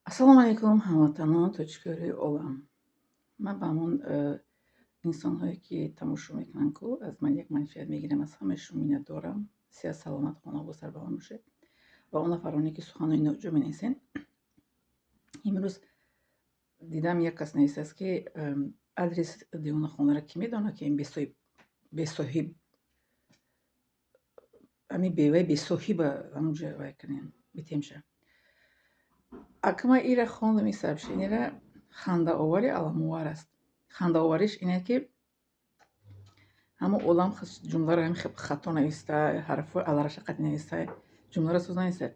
Ассалому алайкум, ҳамватанон, тоҷикои олам. Ман ба ҳамон инсонҳое, ки тамошо мекунанд ку, аз ман як манфиат мегирам, аз ҳамаи шумо миннатдорам. Сиҳат, саломат, хонобод, сарбаланд бошед. Ва он нафароне, ки суханои ноҷо менависед. Имрӯз дидам, як кас нависааст, ки адрес девонахонаро кӣ медонад, ки ин бесоҳиб, ҳамин беваи бесоҳиба ҳамонҷо вай кунем, битемша. Ака, ман ира хондам, ин сообщениеро, хандаовари аламовар аст. Хандаовариш ине, ки ҳамон одам ҷумларо ҳамин хато нависта, ҳарфҳои аларашақат нависта, ҷумларо соз нависта.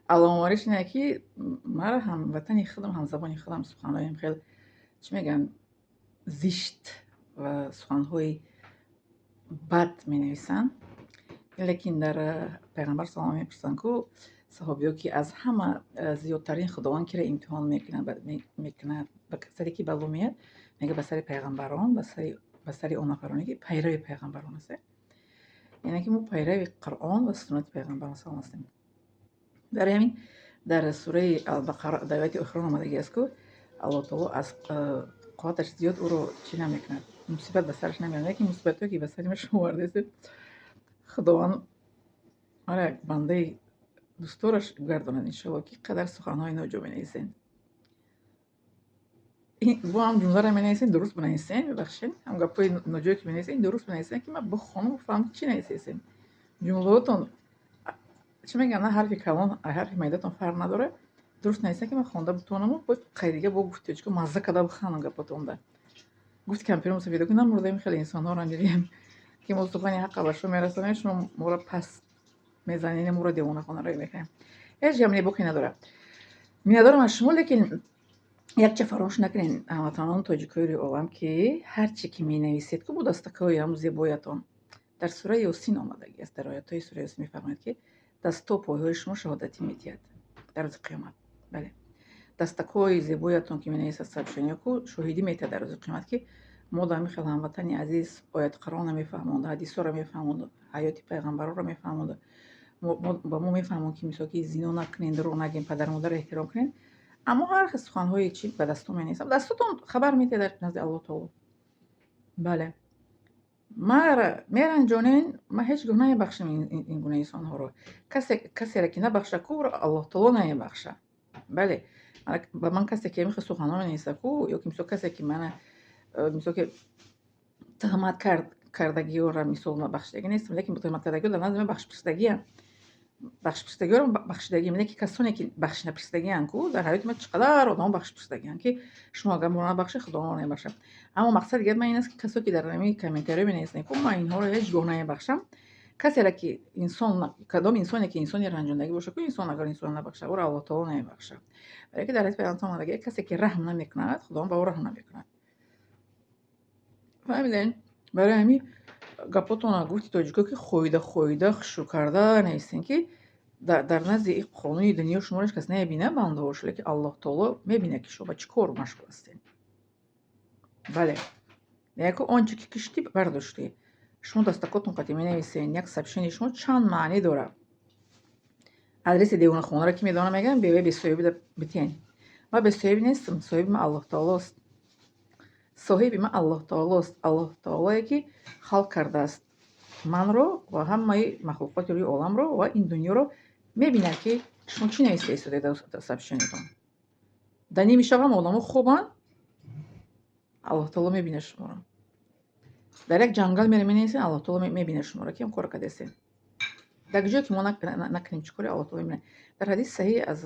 Аламовариш ине, ки мара ҳамватани худам, ҳамзабони худам суханҳоям хел, чӣ мегӯянд, зишт ва суханҳои бад менависанд. Лекин дар Пайғамбар салом мепурсанд ку саҳобиё, ки аз ҳама зиёдтарин Худованд киро имтиҳон мекунад, ба саре ки бало меяд? Мега, ба сари пайғамбарон, ба сари он нафароне, ки пайрави пайғамбарон ҳастанд. Яъне ки мо пайрави Қуръон ва суннати Пайғамбарон салом ҳастем. Барои ҳамин дар сураи Албақара, дар ояти охирон омадагӣ аст ку, Аллоҳ таоло аз қувваташ зиёд ӯро чӣ намекунад, мусибат ба сараш намеорад. Лекин мусибатҳое, ки ба сари ма шумо овардаистед, Худованд мара як бандаи дӯстдораш гардонад, иншоалло, ки қадар суханҳои ноҷо менависед. Бо ҳам ҷумларо менависед, дуруст бинависед, бибахшед, ҳам гапҳои ноҷое, ки менависед, дуруст бинависед, ки ман бихонам, бифаҳмам, ки чӣ нависестед. Ҷумлаҳотон, чӣ мегӯянд, на ҳарфи калон, ҳарфи майдатон фарқ надорад. Дуруст нависед, ки ман хонда битавонаму бо қайдига бо гуфти тоҷико мазза карда биханам гапотонда. Гуфти кампирон сафеда ку намурдаем, хеле инсонҳоро дидем, ки мо сухани ҳаққа ба шумо мерасонем, шумо моро пас мезанед, моро девонахона рой мекунем. Ҳеҷ гап не, боке надорад. Миннатдорам аз шумо, лекин якча фаромӯш накунед, ҳамватанони тоҷикои рӯи олам, ки ҳар чӣ ки менависед ку бо дастакҳои ҳам зебоятон, дар сураи Ёсин омадагӣ аст. Дар оятҳои сураи Ёсин мефармояд, ки дасту пойҳои шумо шаҳодатӣ медиҳад дар рӯзи қиёмат. Бале, дастакҳои зебоятон, ки менависад сообщения ку, шоҳидӣ медиҳад дар рӯзи қиёмат, ки мо дар ҳамин хел ҳамватани азиз ояти Қуръонро мефаҳмонд, ҳадисҳоро мефаҳмонд, ҳаёти пайғамбарҳоро мефаҳмонд, ба мо мефаҳмонд, ки мисол ки зино накунед, дурӯғ нагӯед, падару модарро эҳтиром кунед. Аммо ҳар хел суханҳое чи ба дастҳо менависам, дастотон хабар медиҳад дар назди Аллоҳ таоло. Бале, мара меранҷонен, ман ҳеҷ гоҳ намебахшам ин гуна инсонҳоро. Касеро ки набахша ку, Аллоҳ таоло намебахша. Бале, ба ман касе ки ҳамин хел суханҳо менависа ку, ё ки мисол касе ки мана мисол ки туҳмат кардагиёра, мисол, ман бахшидагӣ нестам, лекин туҳмат кардагиҳо дар назди ман бахшпурсидагиам. Бахшпурсидагиҳоро бахшидагиам, лекин касоне, ки бахшнапурсидагианд ку, дар ҳаёти ман чӣ қадар одамо бахшпурсидагианд, ки шумо агар моро набахшед, Худо моро намебахшад. Аммо мақсади гапи ман ин аст, ки касое, ки дар ҳамин комментариҳо менависанд ку, ман инҳоро ҳеҷ гоҳ намебахшам. Касеро ки инсон, кадом инсоне ки инсони ранҷондагӣ бошад ку, инсон агар инсонро набахшад, ӯро Аллоҳ таоло намебахшад. Барое ки дар ҳадиси Пайғамбар омадагӣ: касе ки раҳм намекунад, Худованд ба ӯ раҳм намекунад. Фаҳмидед? Барои ҳамин гапотонро, гуфти тоҷико, ки хоида хоида хушрӯ карда нависем, ки дар назди ин қонуни дунё шуморо ҳеҷ кас намебинад, бандаҳош, лекин Аллоҳ таоло мебинад, ки шумо ба чӣ кор машғул ҳастед. Бале, мегӯяд ку, он чӣ ки киштӣ, бардоштӣ. Шумо дастакотон қатъи менависед, як сообщении шумо чанд маънӣ дорад. Адреси девонахонаро ки медонам, мегӯям, беваи бесоҳибида битен. Ман бесоҳиб нестам, соҳиби ман Аллоҳ таолост. Соҳиби ман Аллоҳ таолост. Аллоҳ таолое, ки халқ кардааст манро ва ҳамаи махлуқоти рӯи оламро ва ин дунёро, мебинад, ки шумо чӣ нависта истодаед дар сообщениятон. Дар ними шаб ҳама одамо хобанд, Аллоҳ таоло мебинад шуморо. Дар як ҷангал мерем, менависем, Аллоҳ таоло мебинад шуморо, ки ҳам корро кардаистед. Дар ҷое ки мо накунем, чӣ коре, Аллоҳ таоло мебинад. Дар ҳадиси саҳеҳ аз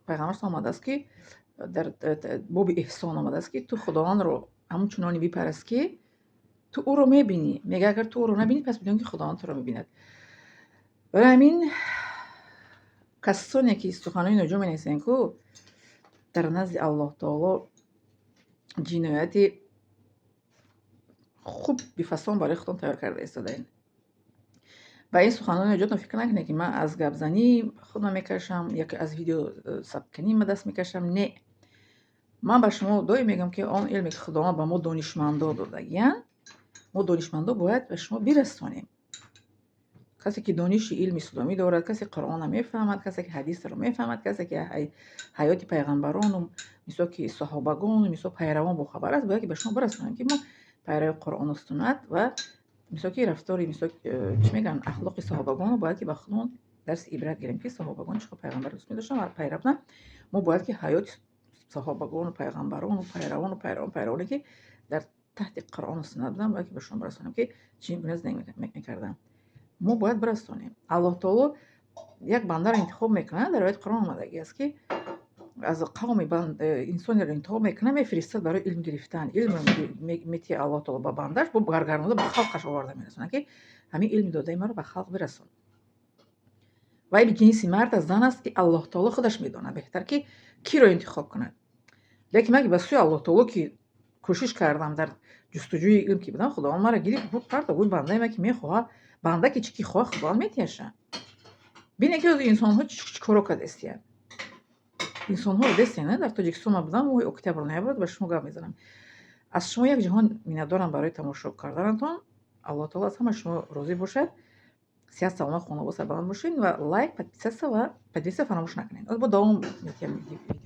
Пайғамбар омадааст, ки дар боби эҳсон омадааст, ки ту Худовандро ҳамон чуноне бипараст, ки ту ӯро мебинӣ. Мега, агар ту ӯро набинӣ, пас бидон, ки Худованд туро мебинад. Барои ҳамин касоне, ки суханҳои ноҷо менависанд ку, дар назди Аллоҳ таоло ҷинояти хуб бифасон барои худтон тайёр карда истодаед. Ба ин суханони ноҷотон фикр накунед, ки ман аз гапзанӣ худро мекашам, яке аз видео сабткунӣ ма даст мекашам. Не, ман ба шумо доим мегӯям, ки он илме, ки Худованд ба мо донишмандо додагиянд, мо донишмандо бояд ба шумо бирасонем. Касе ки дониши илми исломӣ дорад, касе Қуръонро мефаҳмад, касе ки ҳадисро мефаҳмад, касе ки ҳаёти пайғамбарону, мисол, ки саҳобагону, мисол, пайравон бохабар аст, бояд ки ба шумо бирасонам, ки мо пайрави Қуръону суннат ва, мисол, ки рафтори, мисол, чӣ мегӯянд, ахлоқи саҳобагонро бояд ки ба худмон дарси ибрат гирем, ки саҳобагон чӣ қадр пайғамбарро дӯст медоштанд ва пайрав буданд. Мо бояд ки ҳаёти саҳобагону пайғамбарону пайравону пайравону пайравоне, ки дар таҳти Қуръону суннат буданд, бояд ки ба шумо бирасонем, ки чӣ гуна зиндагӣ мекарданд. Мо бояд бирасонем. Аллоҳ таоло як бандаро интихоб мекунад. Дар ояти Қуръон омадагӣ аст, ки аз қавми инсонеро интихоб мекунад, мефиристад барои илм гирифтан. Илмро метиҳад Аллоҳ таоло ба бандаш, бо баргардонда ба халқаш оварда мерасонад, ки ҳамин илми додаи маро ба халқ бирасон. Ва ин ҷинси мард аст, зан аст, ки Аллоҳ таоло худаш медонад беҳтар, ки киро интихоб кунад. Лекин ман ки ба сӯи Аллоҳ таоло ки кӯшиш кардам, дар ҷустуҷӯи илм ки будам, Худованд маро гирифт, бурд, партов, гуфт: «Бандаи ман ки мехоҳад, банда ки чӣ ки хоҳад, Худованд метиҳаша». Бинед, ки ҳозир инсонҳо чӣ коро кардастиянд. Инсонҳоро дестиянд, дар Тоҷикистон ман будам, моҳи октябр, ноябр, ба шумо гап мезанам. Аз шумо як ҷаҳон миннатдорам барои тамошо карданатон. Аллоҳ таоло аз ҳамаи шумо розӣ бошад. Сиҳат, саломат, хонавода сарбаланд бошед ва лайк, подписаться ва поделиться фаромӯш накунед. Бо давом метиҳам видео.